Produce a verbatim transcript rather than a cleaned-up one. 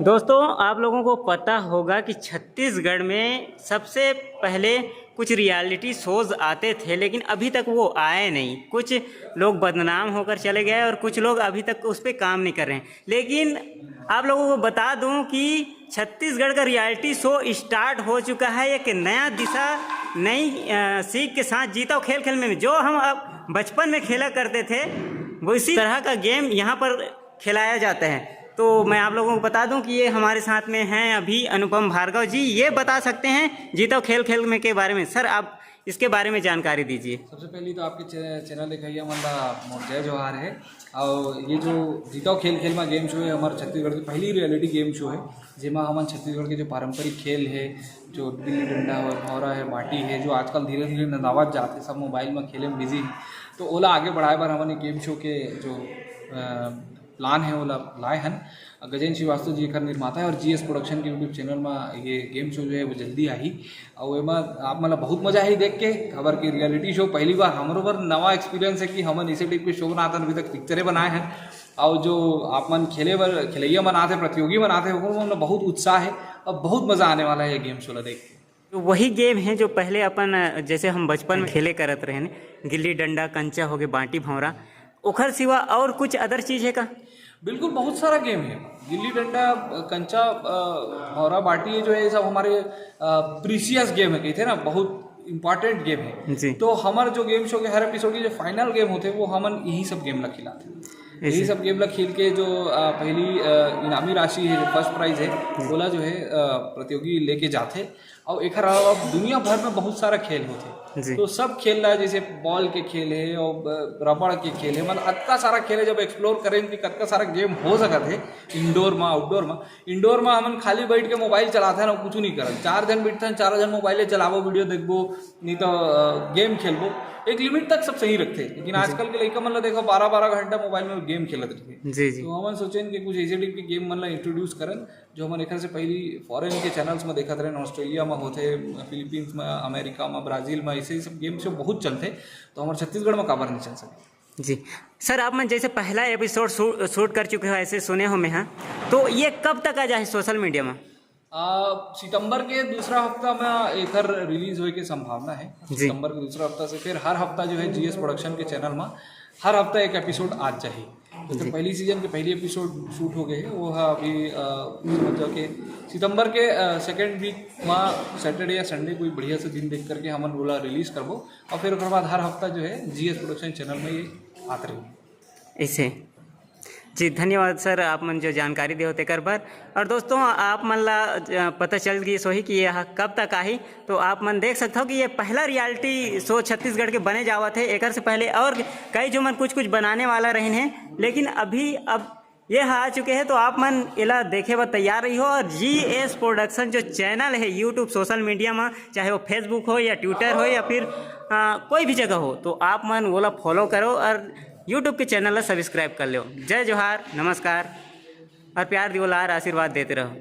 दोस्तों, आप लोगों को पता होगा कि छत्तीसगढ़ में सबसे पहले कुछ रियलिटी शोज आते थे, लेकिन अभी तक वो आए नहीं। कुछ लोग बदनाम होकर चले गए और कुछ लोग अभी तक उस पर काम नहीं कर रहे हैं। लेकिन आप लोगों को बता दूं कि छत्तीसगढ़ का रियलिटी शो स्टार्ट हो चुका है एक नया दिशा, नई सीख के साथ। जीता खेल खेल में जो हम अब बचपन में खेला करते थे, वो इसी तरह का गेम यहाँ पर खिलाया जाता है। तो मैं आप लोगों को बता दूं कि ये हमारे साथ में हैं अभी अनुपम भार्गव जी। ये बता सकते हैं जीता खेल खेल में के बारे में। सर, आप इसके बारे में जानकारी दीजिए। सबसे पहले तो आपके चैनल देखइया मन ला मोर जय जोहार है। और ये जो जीता खेल खेल में गेम शो है, हमारे छत्तीसगढ़ की पहली रियलिटी गेम शो है, जेमा हमन छत्तीसगढ़ के जो पारंपरिक खेल है, जो गिल्ली डंडा है, भौरा है, बाटी है, जो आजकल धीरे धीरे नंदावत जाते, सब मोबाइल में खेले में बिजी है, तो ओला आगे बढ़ाए बर हमन गेम शो के जो प्लान है, ओला लाए हन। गजेंद्र श्रीवास्तव जी एकर निर्माता है और जीएस प्रोडक्शन के यूट्यूब चैनल में ये गेम शो जो है वो जल्दी आही। और एमा आप मन ला बहुत मजा आही देख के, काबर कि रियलिटी शो पहली बार हमरो बर नवा एक्सपीरियंस है कि हमन इसे टाइप के शो बनाते हैं, अभी तक पिक्चरें बनाए हैं। और जो आप मन खेले बर खेलैया मन आते, प्रतियोगी मन आते, ओकर मन बहुत उत्साह है। अब बहुत मजा आने वाला है ये गेम शो ला देख के। तो वही गेम है जो पहले अपन, जैसे हम बचपन में खेले करत रहे, गिल्ली डंडा, कंचा हो गए, बांटी भौरा, ओखर सिवा और कुछ अदर चीज है का? बिल्कुल, बहुत सारा गेम है। गिल्ली डंडा, कंचा, भौरा, बांटी, ये जो है, ये सब हमारे प्रीसियस गेम है, कहते हैं ना, बहुत इंपॉर्टेंट गेम है। जी। तो हमारे जो गेम शो के हर एपिसोड के जो फाइनल गेम होते हैं, वो हमन यही सब गेम ला खिलाते हैं। यही सब गेम ला खेल के जो पहली इनामी राशि है, जो फर्स्ट प्राइज है, ओला जो है प्रतियोगी लेके जाते। और एक अलावा दुनिया भर में बहुत सारा खेल होते। जी। तो सब खेल ला, जैसे बॉल के खेल है और रबड़ के खेल है, मतलब अतका सारा खेल है। जब एक्सप्लोर करें कि कतका सारा गेम हो सकत है इंडोर में, आउटडोर में। इंडोर में हमन खाली बैठ के मोबाइल चलाते हैं ना, कुछ नहीं करन। चार जन बैठते हैं, चारों जन मोबाइल चलाबो, वीडियो देखबो, नहीं तो गेम खेलबो। एक लिमिट तक सब सही रखते, लेकिन आजकल के लड़का मन ला देखो, बारह बारह घंटा मोबाइल में गेम खेलत रहते। जी, जी। तो हमन सोचें कि कुछ ऐसे टाइप के गेम मन ला इंट्रोड्यूस करन, जो हमन एकर से पहली फॉरेन के चैनल्स में देखत रहेन, ऑस्ट्रेलिया में होथे, फिलीपींस में, अमेरिका में, ब्राजील में, ऐसे सब गेम शो बहुत चलथे, तो हमर छत्तीसगढ़ में काबर नहीं चल सके? जी सर, आप मन जैसे पहला एपिसोड शूट कर चुके हो, ऐसे सुने हो मैं, हाँ, तो ये कब तक आ जाए सोशल मीडिया में? आ, सितंबर के दूसरा हफ्ता में एकर रिलीज होए के संभावना है। जी। सितंबर के दूसरा हफ्ता से फिर हर हफ्ता जो है जीएस प्रोडक्शन के चैनल में हर हफ्ता एक एपिसोड आ जाही। तो जी। पहली सीजन के पहली एपिसोड शूट हो गए है, वो है अभी, आ, समझ जाओ कि सितंबर के सेकेंड वीक में सैटरडे या संडे कोई बढ़िया से दिन देख करके हमन ओला रिलीज करबो और फिर ओकर बाद हर हफ्ता जो है जीएस प्रोडक्शन चैनल में ये आत रही। ऐसे जी, धन्यवाद सर, आप मन जो जानकारी दे हो तेकर बर। और दोस्तों, आप मन ला पता चल गई सोही कि यह कब तक आही, तो आप मन देख सकते हो कि ये पहला रियलिटी शो छत्तीसगढ़ के बने जावत है। एकर से पहले और कई जो मन कुछ कुछ बनाने वाला रहिन है, लेकिन अभी अब ये आ चुके हैं, तो आप मन एला देखे बर तैयार रही हो। और जीएस प्रोडक्शन जो चैनल है यूट्यूब, सोशल मीडिया में, चाहे वो फेसबुक हो या ट्विटर हो या फिर आ, कोई भी जगह हो, तो आप मन ओला फॉलो करो और यूट्यूब के चैनल ला सब्सक्राइब कर लो। जय जोहार, नमस्कार और प्यार दियो, लार आशीर्वाद देते रहो।